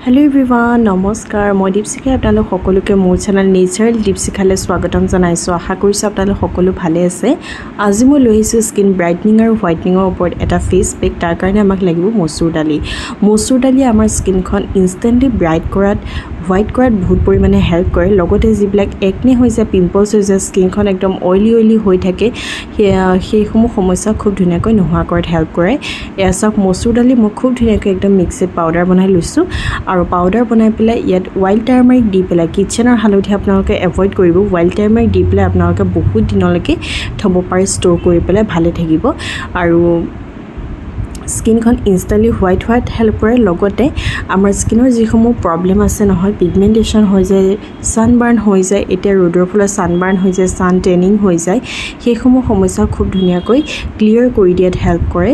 Hello' everyone, নমস্কাৰ। মই দীপশিখাই আপোনালোক সকলোকে মোৰ চেনেল নেচাৰেল দীপশিখালৈ স্বাগতম জনাইছোঁ। আশা কৰিছোঁ আপোনালোক সকলো ভালে আছে। আজি মই লৈ আহিছোঁ স্কিন ব্ৰাইটনিং আৰু হোৱাইটনিঙৰ ওপৰত এটা ফেচ পেক। তাৰ কাৰণে আমাক লাগিব মচুৰ দালি। মচুৰ দালিয়ে আমাৰ স্কিনখন ইনষ্টেণ্টলি ব্ৰাইট কৰাত, হোৱাইট কৰাত বহুত পৰিমাণে হেল্প কৰে। লগতে যিবিলাক একনে হৈ যায়, পিম্পলছ হৈ যায়, স্কিনখন একদম অইলি অইলি হৈ থাকে, সেইসমূহ সমস্যা খুব ধুনীয়াকৈ নোহোৱা কৰাত হেল্প কৰে। এয়া চাওক, মচুৰ দালি মই খুব ধুনীয়াকৈ একদম মিক্সিত পাউডাৰ বনাই লৈছোঁ আৰু পাউডাৰ বনাই পেলাই ইয়াত ৱাইল্ড টাৰ্মাৰিক দি পেলাই, কিটচেনৰ হালধি আপোনালোকে এভইড কৰিব, ৱাইল্ড টাৰ্মাৰিক দি পেলাই আপোনালোকে বহুত দিনলৈকে থ'ব পাৰে। ষ্ট'ৰ কৰি পেলাই ভালে থাকিব আৰু স্কিনখন ইনষ্টেণ্টলি হোৱাইট হোৱাত হেল্প কৰে। লগতে আমাৰ স্কিনৰ যিসমূহ প্ৰব্লেম আছে নহয়, পিগমেণ্টেশ্যন হৈ যায়, ছানবাৰ্ণ হৈ যায়, এতিয়া ৰ'দৰ ফলত ছানবাৰ্ণ হৈ যায়, ছান টেনিং হৈ যায়, সেইসমূহ সমস্যা খুব ধুনীয়াকৈ ক্লিয়াৰ কৰি দিয়াত হেল্প কৰে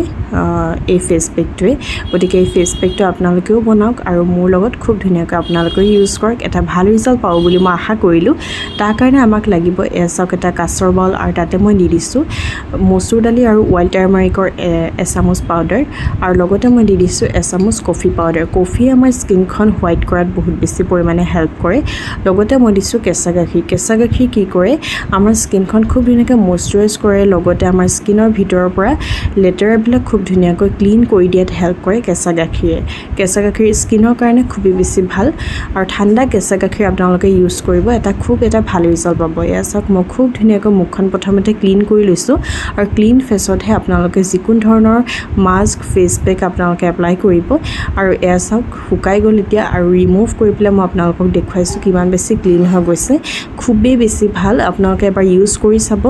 এই ফেচ পেকটোৱে। গতিকে এই ফেচ পেকটো আপোনালোকেও বনাওক আৰু মোৰ লগত খুব ধুনীয়াকৈ আপোনালোকেও ইউজ কৰক। এটা ভাল ৰিজাল্ট পাব বুলি মই আশা কৰিলোঁ। তাৰ কাৰণে আমাক লাগিব, এয়া চাওক, এটা কাছৰ বাউল আৰু তাতে মই দি দিছোঁ মচুৰ দালি আৰু ৱাইল্ড টাৰ্মাৰিকৰ এচামুচ পাউডাৰ আৰু লগতে মই দি দিছোঁ এচামুচ কফি পাউডাৰ। কফিয়ে আমাৰ স্কিনখন হোৱাইট কৰাত বহুত বেছি পৰিমাণে হেল্প কৰে। লগতে মই দিছোঁ কেঁচা গাখীৰ। কেঁচা গাখীৰ কি কৰে? আমাৰ স্কিনখন খুব ধুনীয়াকৈ মইশ্চাৰাইজ কৰে, লগতে আমাৰ স্কিনৰ ভিতৰৰ পৰা লেতেৰাবিলাক খুব ধুনীয়াকৈ ক্লিন কৰি দিয়াত হেল্প কৰে কেঁচা গাখীৰে। কেঁচা গাখীৰ স্কিনৰ কাৰণে খুবেই বেছি ভাল আৰু ঠাণ্ডা কেঁচা গাখীৰ আপোনালোকে ইউজ কৰিব, এটা খুব এটা ভাল ৰিজাল্ট পাব। এয়া চাওক, মই খুব ধুনীয়াকৈ মুখখন প্ৰথমতে ক্লিন কৰি লৈছোঁ আৰু ক্লিন ফেচতহে আপোনালোকে যিকোনো ধৰণৰ মাস্ক, ফেচ পেক আপোনালোকে এপ্লাই কৰিব। আৰু এয়া চাওক, শুকাই গ'ল এতিয়া আৰু ৰিমুভ কৰি পেলাই মই আপোনালোকক দেখুৱাইছোঁ কিমান বেছি ক্লিন হৈ গৈছে। খুবেই বেছি ভাল, আপোনালোকে এবাৰ ইউজ কৰি চাব।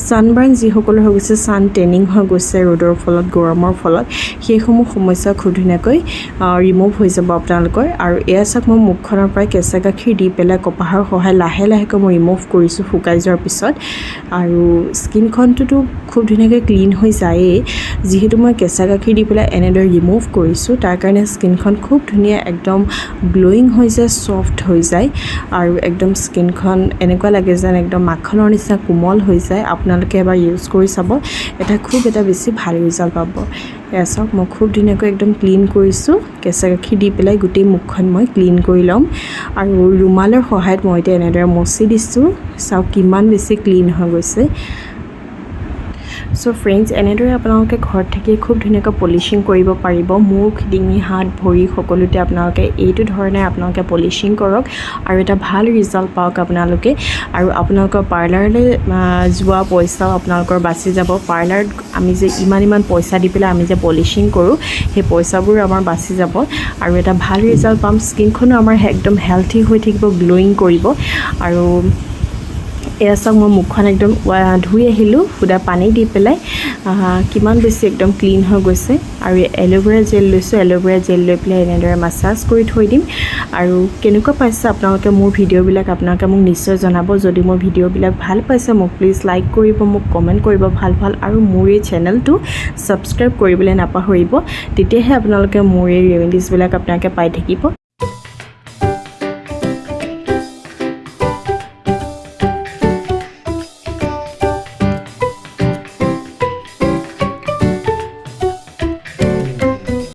ছানবাৰ্ণ যিসকলৰ হৈ গৈছে, ছান টেনিং হৈ গৈছে ৰ'দৰ ফলত, গৰমৰ ফলত, সেইসমূহ সমস্যা খুব ধুনীয়াকৈ ৰিমুভ হৈ যাব আপোনালোকৰ। আৰু এয়া চাওক, মই মুখখনৰ পৰাই কেঁচা গাখীৰ দি পেলাই কপাহৰ সহায় লাহে লাহেকৈ মই ৰিমুভ কৰিছোঁ শুকাই যোৱাৰ পিছত। আৰু স্কিনখনটোতো খুব ধুনীয়াকৈ ক্লিন হৈ যায়েই। যিহেতু মই কেঁচা গাখীৰ দি পেলাই এনেদৰে ৰিমুভ কৰিছোঁ, তাৰ কাৰণে স্কিনখন খুব ধুনীয়া একদম গ্ল'য়িং হৈ যায়, ছফ্ট হৈ যায় আৰু একদম স্কিনখন এনেকুৱা লাগে যেন একদম মাখনৰ নিচিনা কোমল হৈ যায়। আপোনালোকে এবাৰ ইউজ কৰি চাব, এটা খুব এটা বেছি ভাল ৰিজাল্ট পাব। এয়া চাওক, মই খুব ধুনীয়াকৈ একদম ক্লিন কৰিছোঁ। কেঁচা গাখীৰ দি পেলাই গোটেই মুখখন মই ক্লিন কৰি ল'ম আৰু ৰুমালৰ সহায়ত মই এতিয়া এনেদৰে মচি দিছোঁ। চাওক, কিমান বেছি ক্লিন হৈ গৈছে। চ' ফ্ৰেণ্ডছ, এনেদৰে আপোনালোকে ঘৰত থাকি খুব ধুনীয়াকৈ পলিচিং কৰিব পাৰিব। মুখ, ডিঙি, হাত, ভৰি সকলোতে আপোনালোকে এইটো ধৰণে আপোনালোকে পলিচিং কৰক আৰু এটা ভাল ৰিজাল্ট পাওক আপোনালোকে। আৰু আপোনালোকৰ পাৰ্লাৰলৈ যোৱা পইচাও আপোনালোকৰ বাচি যাব। পাৰ্লাৰত আমি যে ইমান ইমান পইচা দি পেলাই আমি যে পলিচিং কৰোঁ, সেই পইচাবোৰ আমাৰ বাচি যাব আৰু এটা ভাল ৰিজাল্ট পাম। স্কিনখনো আমাৰ একদম হেল্থি হৈ থাকিব, গ্ল'য়িং কৰিব। আৰু এয়া চাওক, মই মুখখন একদম ধুই আহিলোঁ সুদা পানী দি পেলাই। কিমান বেছি একদম ক্লিন হৈ গৈছে। আৰু এল'ভেৰা জেল লৈছোঁ। এল'ভেৰা জেল লৈ পেলাই এনেদৰে মাছাজ কৰি থৈ দিম। আৰু কেনেকুৱা পাইছে আপোনালোকে মোৰ ভিডিঅ'বিলাক, আপোনালোকে মোক নিশ্চয় জনাব। যদি মোৰ ভিডিঅ'বিলাক ভাল পাইছে, মোক প্লিজ লাইক কৰিব, মোক কমেণ্ট কৰিব ভাল ভাল আৰু মোৰ এই চেনেলটো ছাবস্ক্ৰাইব কৰিবলৈ নাপাহৰিব। তেতিয়াহে আপোনালোকে মোৰ এই ৰেমেডিজবিলাক আপোনালোকে পাই থাকিব।